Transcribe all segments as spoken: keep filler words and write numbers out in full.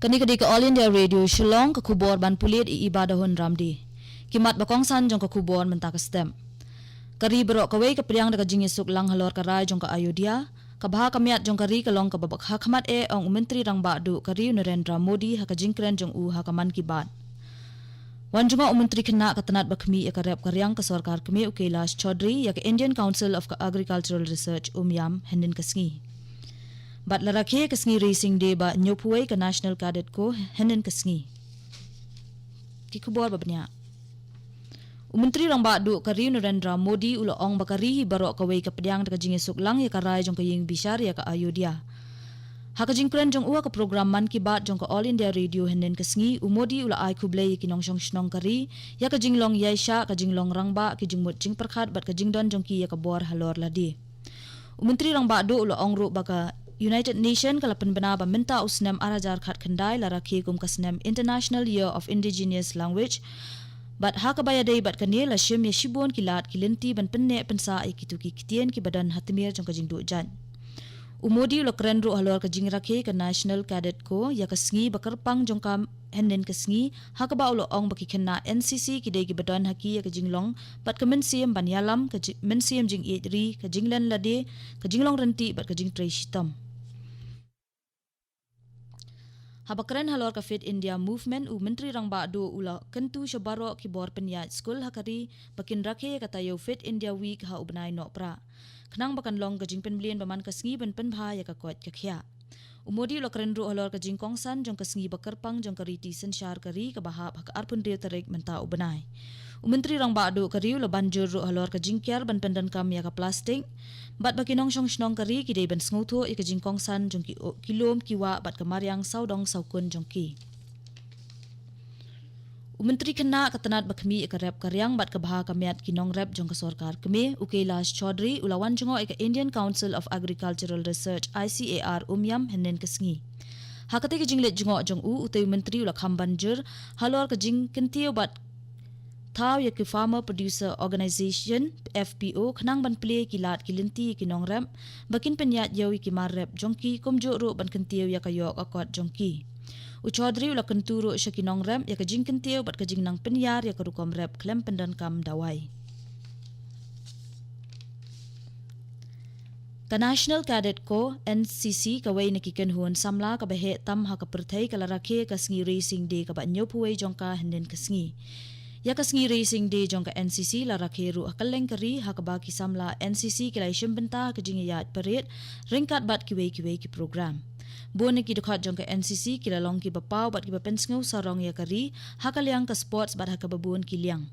Kane ka dei ka All India Radio Shillong, ka khubor ban pulit i Iba Dahun Ramdi. Ki mat ba kongsan jong ka khubor mynta ka step. Ka ri baroh kawei ka pdiang da ka jingïasuk lang halor ka rai jong ka Ayodhya. Ka bha ka miat jong ka ri ka long kaba bak ha khmat eh, ong u Myntri Rangbah Duh ka ri u Narendra Modi ha ka jingkren jong u ha ka Mann Ki Baat. Wan jngoh u Myntri Khynnah ka tnat ba khmih ïa ka rep ka riang ka sorkar kmie u Kailash Chaudhary ïa ka Indian Council of Agricultural Research, UMIAM, hynnin ka sngi. Bad la rakhe ka sngi Raising Day ba hynñiewphew wei ka National Cadet Corps hynnin ka sngi. Ki khubor ba bniah. U Myntri Rangbah Duh ka ri u Narendra Modi u la ong ba ka ri hi baroh kawei ka pdiang da ka jingïasuk lang ïa ka rai jong ka ïing bishar ïa ka Ayodhya. Ha ka jingkren jong u ha ka program Mann Ki Baat jong ka All India Radio hynnin ka sngi, u Modi u la ai khublei ïa ki nongshong shnong ka ri ïa ka jinglong ïaishah, ka jinglong rangbah, ki jingmut jingpyrkhat bad ka jingdon jong ki ïa ka bor halor lade. U Myntri Rangbah Duh u la ong ruh ba ka United Nation ka la pynbna ba mynta u snem ar hajar khatkhyndai la rakhe kum ka snem International Year of Indigenous Language. Bad ha kaba ïadei bad kane la shim ïa shibun ki lad ki lynti ban pynneh pynsah ïa kito ki ktien kiba don ha tmier jong ka jingduh jait. U Modi u la kren ruh halor ka jingrakhe ka National Cadet Corps ïa ka sngi ba kyrpang jong ka hynnin ka sngi, ha kaba u la ong ba ki khynnah N C C ki dei kiba don ha ki ïa ka jinglong bad ka mynsiem ban ïalam, ka ji-, mynsiem jingïeit ri, ka jinglen lade, ka jinglong rynti bad ka jingtrei shitom. Haba kren halor ka Fit India Movement, u Myntri Rangbah Duh u la kyntu sha baroh ki bor pynïaid skul ha ka ri ba kin rakhe ïa ka taïew Fit India Week ha u bnai Nohprah, khnang ba kan long ka jingpynbeit ba man ka sngi ban pynbha ïa ka koit ka khiah. U Modi u la kren ruh halor ka jingkongsan jong ka sngi ba kyrpang jong ka riti synshar ka ri kaba hap ha ka arphew hynriew tarik mynta u bnai. U Myntri Rangbah Duh ka ri u la ban jur ruh halor ka jingkiar ban pyndonkam ïa ka plastik bad ba ki nongshong shnong ka ri ki dei ban sngewthuh ïa ka jingkongsan jong ki, ki lum ki wah bad ka mariang sawdong sawkun jong ki. U Myntri Khynnah ka tnat ba khmih ïa ka rep ka riang bad ka bha ka miat ki nongrep jong ka sorkar kmie, u Kailash Chaudhary, u la wan jngoh ïa ka Indian Council of Agricultural Research, I C A R, UMIAM, hynnin ka sngi. Ha katei ka jingleit jngoh jong u, utei u Myntri u la kham ban jur halor ka jingkyntiew bad thaw ïa ki Farmer Producer Organization, F P O, khnang ban plie ki lad ki lynti ïa ki nongrep ba kin pynïaid ïew ïa ki mar rep jong ki, kumjuh ruh ban kyntiew ïa ka ïoh ka kot jong ki. U Chaudhary u la kyntu ruh sha ki nongrep ïa ka jingkyntiew bad ka jingnang pynïar ïa ka rukom rep khlem pyndonkam dawai. Ka National Cadet Corps, N C C, kawei na ki kynhun samla kaba heh tam ha ka pyrthei, ka la rakhe ka sngi Raising Day kaba hynñiewphew wei jong ka hynnin ka sngi. Ïa ka sngi Raising Day jong ka N C C la rakhe ruh ha kylleng ka ri, ha kaba ki samla N C C ki la ïashim bynta ha ka jingïaid parade ryngkat bad kiwei kiwei ki program. Bun na ki dkhot jong ka N C C ki la long kiba paw bad kiba pynsngew sarong ïa ka ri ha ka liang ka sports bad ha kaba bun ki liang.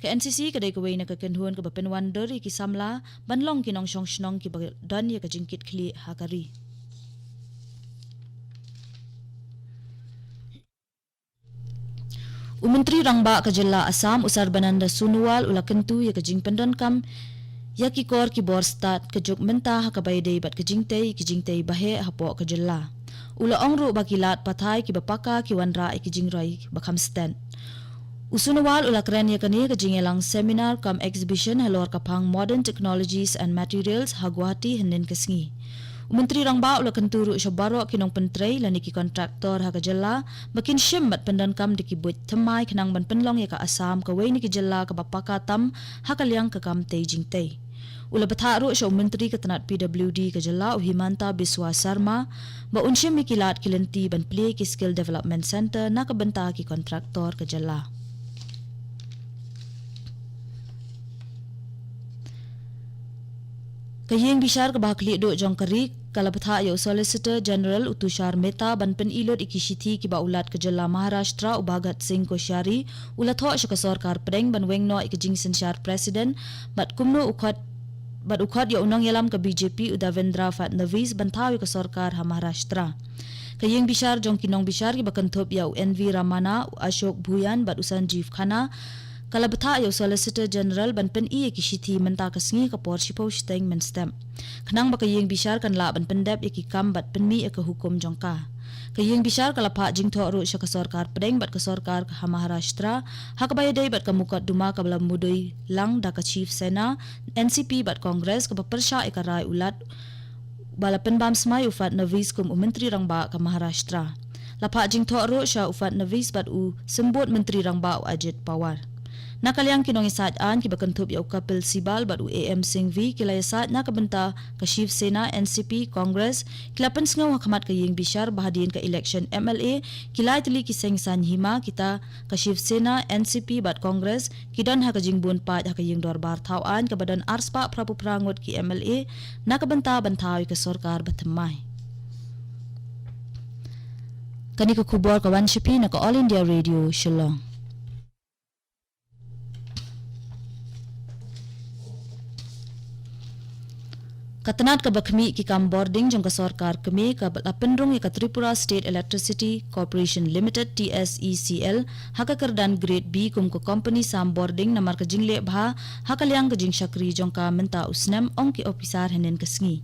Ka N C C ka dei kawei na ka kynhun kaba pynwandur ïa ki samla ban long ki nongshong shnong kiba don ïa ka jingkitkhlieh ha ka ri. U Myntri Rangbah ka Jylla Assam, u Sarbananda Sonowal, u la kyntu ïa ka jingpyndonkam ïa ki kor ki bor stad ka juk mynta ha kaba ïadei bad ka jingtei, ki jingtei ba heh hapoh ka jylla. U la ong ruh ba ki lad pathai kiba paka ki wanrah ïa ki jingroi ba kham stet. U Sonowal u la kren ïa kane ha ka jingïalang seminar cum exhibition halor ka phang Modern Technologies and Materials ha Guwahati hynnin ka sngi. U Myntri Rangbah u la kyntu ruh sha baroh ki nongpyntrei lane ki kontraktor ha ka jylla ba kin shim bad pyndonkam da ki buit thymmai khnang ban pynlong ïa ka Assam kawei na ki jylla kaba paka tam ha ka liang ka kam tei jingtei. U la bthah ruh sha u Myntri ka tnat P W D ka jylla, u Himanta Biswa Sarma, ba un shim ïa ki lad ki lynti ban plie ïa ki Skill Development Centre na ka bynta ki kontraktor ka jylla. Ka ïing bishar kaba ha khlieh duh jong ka ri ka la bthah ïa u Solicitor General, u Tushar Mehta, ban pyni lut ïa ki shithi kiba u Lat ka jylla Maharashtra, u Bhagat Singh Koshyari, u la thoh sha ka sorkar pdeng ban weng noh ïa ka jingsynshar President bad kumno u khot, bad u khot ïa u nongïalam ka B J P, u Devendra Fadnavis, ban thaw ïa ka sorkar ha Maharashtra. Ka ïing bishar jong ki nongbishar kiba kynthup ïa u N V Ramana, u Ashok Bhuyan bad u Sanjeev Khanna, ka la bthah ïa u Solicitor General ban pyni ïa ki shithi mynta ka sngi ka por shiphew shiteng mynstep, khnang ba ka ïing bishar kan lah ban pyndep ïa ki kam bad pynmih ïa ka hukum jong ka. Ka ïing bishar ka la phah jingthoh ruh sha ka sorkar pdeng bad ka sorkar ka ha Maharashtra ha kaba ïadei bad ka mukotduma kaba la mudui lang da ka Shiv Sena, N C P bad Congress kaba pyrshah ïa ka rai u Lat ba la pynbam smai u Fadnavis kum u Myntri Rangbah ka Maharashtra. La phah jingthoh ruh sha u Fadnavis bad u Symbud Myntri Rangbah u Ajit Pawar. Na ka liang ki nongïasaid aiñ kiba kynthup ïa u Kapil Sibal bad u A M Singhvi ki la ïasaid na ka bynta ka Shiv Sena, N C P, Congress, ki la pynsngew ha khmat ka ïing bishar ba hadien ka election M L A, ki lai tylli ki seng saiñ hima kita ka Shiv Sena, N C P bad Congress ki don ha ka jingbun paid ha ka ïing dorbar thaw aiñ kaba don arspah phraphew phra ngut ki M L A na ka bynta ban thaw ïa ka sorkar ba thymmai. Kane ka khubor ka wan sha phi na ka All India Radio Shillong. Ka tnat kaba khmih ki kam bording jong ka sorkar kmie kaba la pynrung ïa ka Tripura State Electricity Corporation Limited, T S E C L, ha ka kyrdan Grade B kum ka company sam bording namar ka jingleh bha ha ka liang ka jingshakri jong ka mynta u snem, ong ki ophisar hynnin ka sngi.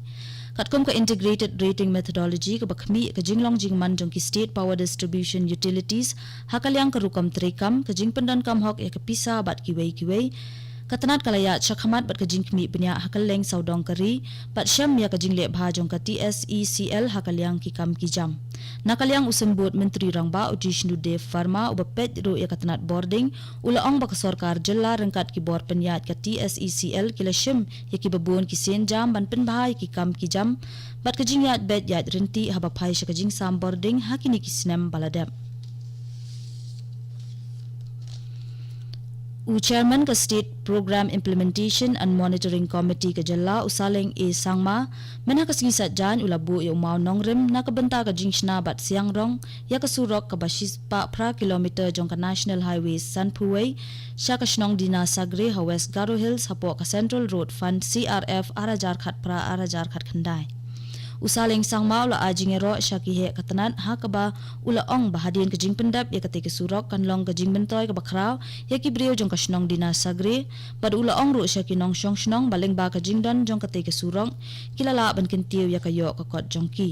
Katkum ka integrated rating methodology kaba khmih ka jinglong jingman jong ki state power distribution utilities ha ka liang ka rukom treikam, ka jingpyndonkam hok ïa ka pisa bad kiwei kiwei, ka tnat ka la ïaid shakhmat bad ka jingkhmih bniah ha kylleng sawdong ka ri, bad shem ïa ka jingleh bha jong ka T S E C L ha ka liang ki kam ki jam. Na ka liang u Symbud Myntri Rangbah u Jishnu Dev Verma uba peit ruh ïa ka tnat bording, u la ong ba ka sorkar jylla ryngkat ki bor pynïaid ka T S E C L ki la shim ïa kiba bun ki sienjam ban pynbha ïa ki kam ki jam bad ka jingïaid beit ïaid ryntih haba phai sha ka jingsam bording ha kine ki snem ba la dep. U Chairman ka State Program Implementation and Monitoring Committee ka jylla, u Saleng A Sangma, mynha ka sngi Saitjaiñ u la buh ïa u mawnongrim na ka bynta ka jingshna bad siang rong ïa ka surok kaba shispah phra kilometer jong ka National Highway sanphew wei sha ka shnong Dina Sagre ha West Garo Hills hapoh ka Central Road Fund C R F ar hajar khatphra ar hajar khatkhyndai. U Saleng Sangma u la ai jingïaroh sha ki heh ka tnat ha kaba u la ong ba hadien ka jingpyndep ïa katei ka surok kan long ka jingmyntoi kaba khraw ïa ki briew jong ka shnong Dina Sagre, bad u la ong ruh sha ki nongshong shnong ba lyngba ka jingdon jong katei ka surok ki la lah ban kyntiew ïa ka ïoh ka kot jong ki.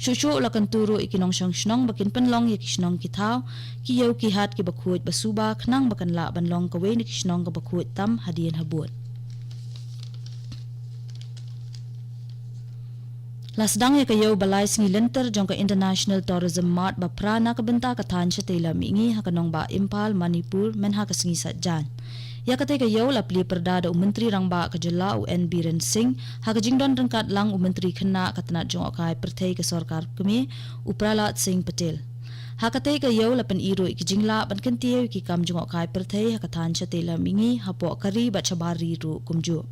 Shuh shuh u la kyntu ruh ïa ki nongshong shnong ba kin pynlong ïa ki shnong ki thaw, ki ïew ki hat kiba khuid ba suba khnang ba kan lah ban long kawei na ki shnong kaba khuid tam hadien habud. La sdang ïa ka ïew ba lai sngi lynter jong ka International Tourism Mart ba phra na ka bynta ka thaiñ shatei lam mihngi ha ka nongbah Imphal, Manipur, mynha ka sngi Saitjaiñ. Ïa katei ka ïew la plie pyrda da u Myntri Rangbah ka jylla u N Biren Singh ha ka jingdon ryngkat lang u Myntri Khynnah ka tnat jngohkai pyrthei ka sorkar kmie u Prahlad Singh Patel. Ha katei ka ïew la pyni ruh ïa ki jinglah ban kyntiew ïa ki kam jngohkai pyrthei ha ka thaiñ shatei lam mihngi hapoh ka ri bad shabar ri ruh kumjuh.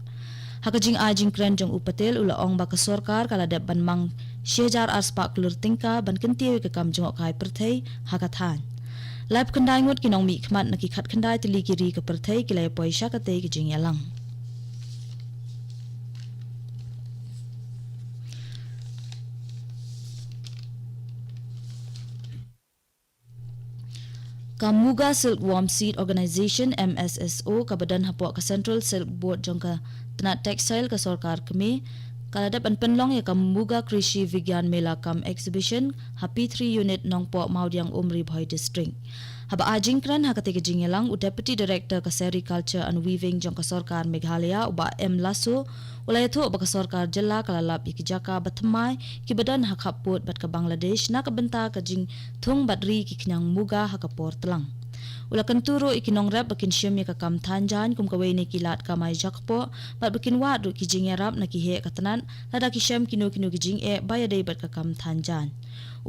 Ha ka jingai jingkren jong u Patel u la ong ba ka sorkar ka la dep ban mang shi hajar arspah klur tyngka ban kyntiew ïa ka kam jngohkai pyrthei ha ka thaiñ. Laiphew khyndai ngut ki nongmihkhmat na ki khatkhyndai tylli ki ri ka pyrthei ki la ïapoi sha katei ka jingïalang. Ka Muga Silkworm Seed Organization, M S S O, kaba don hapoh ka Central Silk Board jong ka tnat textile ka sorkar kmie, ka la dep ban pynlong ïa ka Muga Krishi Vigyan Mela cum Exhibition ha P three Unit Nongpoh Mawdiang Umri Bhoi District. Haba ai jingkren ha katei ka jingïalang u Deputy Director ka Sericulture and Weaving jong ka sorkar Meghalaya u Bah M Lasso, u la ïathuh ba ka sorkar jylla ka la lap ïa ki jaka ba thymmai kiba don ha khappud bad ka Bangladesh na ka bynta ka jingthung bad ri ki khñiang muga ha ka por tlang. U la kyntu ruh ïa ki nongrep ba kin shim ïa ka kam thaiñ jaiñ kum kawei na ki lad kamai jakpoh bad ba kin wad ruh ki jingïarap na ki heh ka tnat lada ki shem kino kino ki jingeh ba ïadei bad ka kam thaiñ jaiñ.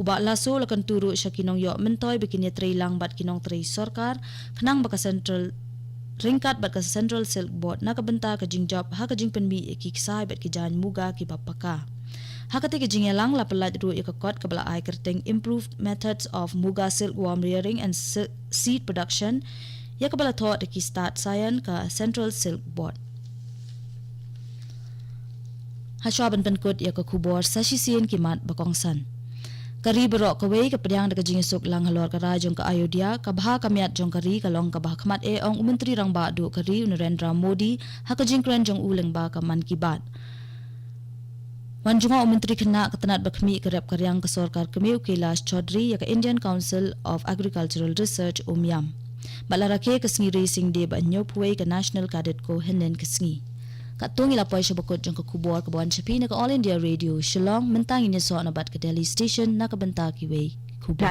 U Bah Lasso u la kyntu ruh sha ki nongïoh myntoi ba kin ïatrei lang bad ki nongtrei sorkar khnang ba ka Central ryngkat bad ka Central Silk Board na ka bynta ka jingjop ha ka jingpynmih ïa ki ksai bad ki jaiñ muga kiba paka. Ha katei ka jingïalang la pyllait ruh ïa ka kot kaba la ai kyrteng Improved Methods of Muga Silkworm Rearing and Se-, Seed Production, ïa kaba la thoh da ki stad saian ka Central Silk Board. Hashwa ban pynkut ïa ka khubor, sa shisien ki mat ba kongsan. Ka ri baroh kawei ka pdiang da ka jingïasuk lang halor ka rai jong ka Ayodhya, ka bha ka miat jong ka ri ka long kaba ha khmat eh, ong u Myntri Rangbah Duh ka ri u Narendra Modi ha ka jingkren jong u lyngba ka Mann Ki Baat. Wan jngoh u Myntri Khynnah ka tnat ba khmih ka rep ka riang ka sorkar kmie u Kailash Chaudhary ïa ka Indian Council of Agricultural Research, Umiam. Bad la rakhe ka sngi Raising Day ba hynñiewphew wei ka National Cadet Corps hynnin ka sngi. Katto ngi la poi sha bakut jong ka khubor kaba wan sha phi na ka All India Radio Shillong, mynta ngin ïasoh na bad ka Delhi Station na ka bynta kiwei ki khubor.